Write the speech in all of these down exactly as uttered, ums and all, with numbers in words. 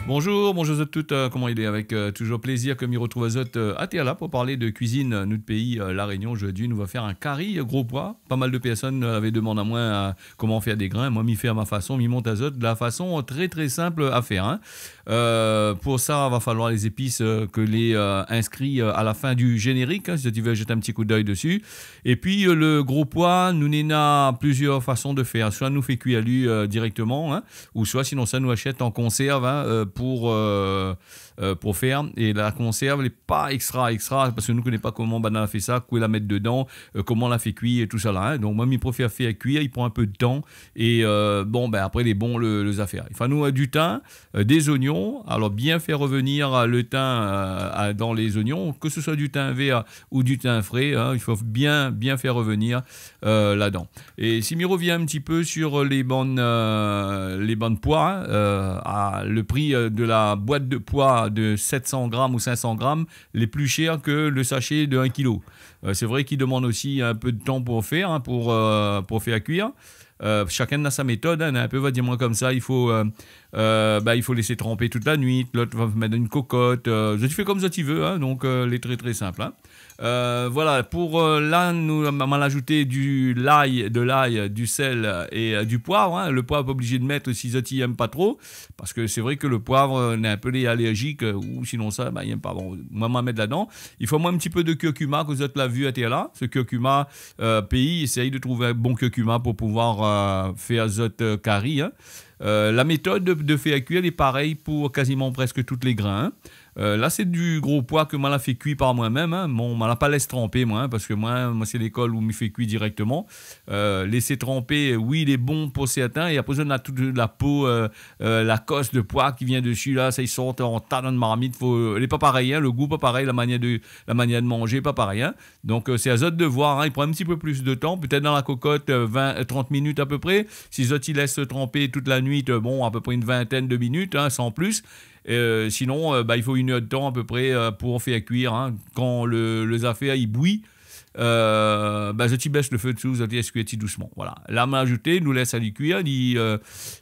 Bonjour, bonjour zot tout, euh, koman i lé ? Avèk, euh, toujour plézir ke mi retrouv azot, euh, atèr la pou parl de kuizine, euh, nout péi, euh, La Rényon. Zordi nou va fé in kari, euh, gro poi. Pa mal de pèrsone, euh, lavé demann amoin, euh, koman fé dé grin. Moin mi fé a ma fason, mi mont azot la fason, euh, trè trè sinp a fèr, in. Euh, pou sa va faloir lé zépis, euh, ke lé, euh, inskri, euh, a la fin du générik, in, si zot i vé zèt in ti kou d'èy dési. Épi, euh, le gro poi, nou néna plizièr fason de fèr. Soi nou fé kui ali, euh, dirèkteman, in, ou soi sinonsa nou ashèt an konsèrv, in, euh, pou, euh, euh, pou fèr. É la konsèrv lé pa èkstra èkstra, parske nou koné pa koman banna la fé sa, koué la mèt dedan, euh, koman la fé kui é tousala, in. Donk moin mi préfèr fé kui, i pran in pé de tan. É, euh, bon, bin apré lé bon le, lé zafèr. I fo anou, euh, du tin, euh, dé zoignon. Alor bien fé revenir, euh, le tin, euh, a, dan lé zoignon, ke se soi du tin vèr ou du tin fré, in, i fo bien, bien fé revenir, euh, ladan. É si mi revien in ti pé sur lé bann, euh, lé bann poi, in, euh, a, le pri, euh, de la boit de poi de sèt san gram ou sink san gram lé pli shèr ke le sashé de in kilo. Euh, sé vré k'i demann osi in pé de tan pou fèr, in, pou, euh, pou fèr kuir. Euh, shakinn na sa métod, in, in pé va dir amoin konmsa, i fo, euh, euh, ba, i fo lès tranpé tout la nuit, lot va mèt dan in kokot, euh, zot i fé konm zot i vé, in, donk, euh, lé trè trè sinp, in. Euh, voilà, pou, euh, la, nou, ma, ma la azout du lay, de lay, du sèl é, euh, du poiv, in. Le poiv, pa oblizé de mèt si zot i èm pa tro, parske sé vré ke le poiv, euh, na in pé lé alèrzik, euh, ou sinonsa, ba, i èm pa. Bon, moin, ma mèt ladan. I fo amoin in ti pé de kurkuma, ke zot la vi atèr la. Se kurkuma, euh, péi, éséy de trouv in bon kurkuma pou pouvoir, euh, fé zot, euh, kari, in. Euh, la métod de, de fèr kuir lé parèy pou kaziman prèsk tout lé grin, in. Euh, la, sé du gro poi ke moin la fé kui par moin mèm, in. Bon, moin la pa lès tranpé, moin, in, parske moin, moin, sé lékol ou mi fé kui dirèkteman. Euh, lès tranpé, oui, lé bon pou sèrtin, é apré, na tout la po, euh, euh, la kos de poi ki vien dési, la, sa i sort an ta dan in marmit, fo, euh, lé pa parèy, in, le gou pa parèy, la manièr de, la manièr de manzé pa parèy, in. Donk, euh, sé azot de voir, in, i pran in ti pé plis de tan, pétèt dan la kokot, euh, vin, euh, trant minit a pé pré. Si zot i lès tranpé tout la nuit, euh, bon, a pé pré in vintèn de minit, in, san plis. Euh, sinon, euh, ba, i fo in èr de tan a pé pré, euh, pou fèr kuir, in. Kan le, lé zafèr i bouy, euh, ba, zot i bès le fé désou, zot i lès kuir ti dousman. Voilà. La, ma la azouté, nou lès ali kuir, li, euh,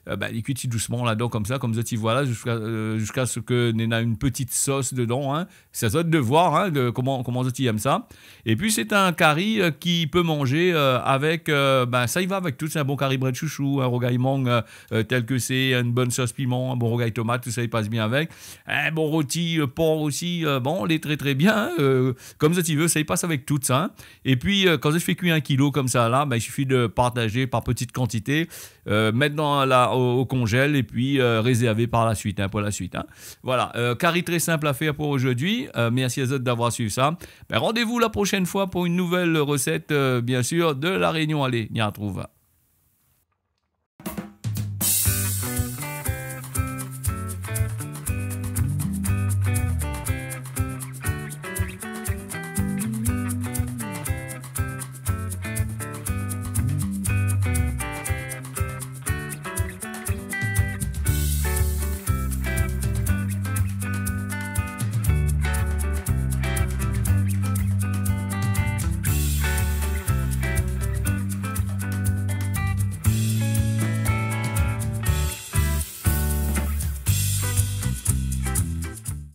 euh, ba, li kui ti dousman ladan, konmsa, konm zot i voi la, ziska, euh, ziska se ke néna in ti sos dedan, in. Sé azot de voir, in, de koman, koman zot i èm sa. Épi, sé in kari, euh, ki pé manzé, euh, avèk, euh, bin, sa i va avèk tout. Sé in bon kari brèd shoushou, in rougay mang, euh, euh, tèl ke sé, in bone sos piman, in bon rougay tomat, tousa i pas bien avèk. In bon roti, euh, por osi, euh, bon, lé trè, trè bien, in, euh, konm zot i vé, sa i pas avèk tout sa, in. Épi, euh, kan zot i fé kui in kilo konmsa la, bin, i sifi de partazé par ti kantité, euh, mèt dan la, o, o konzèl épi, euh, rézèrvé par la suit, in, pou la suit, in. Voilà, euh, kari trè sinp a fèr pou zordi. Euh, mèrsi azot d'avoir suiv sa. Bin, randévou la proshèn foi pou in nouvèl resèt, euh, biensir, de La Rényon. Alé, ni artrouv.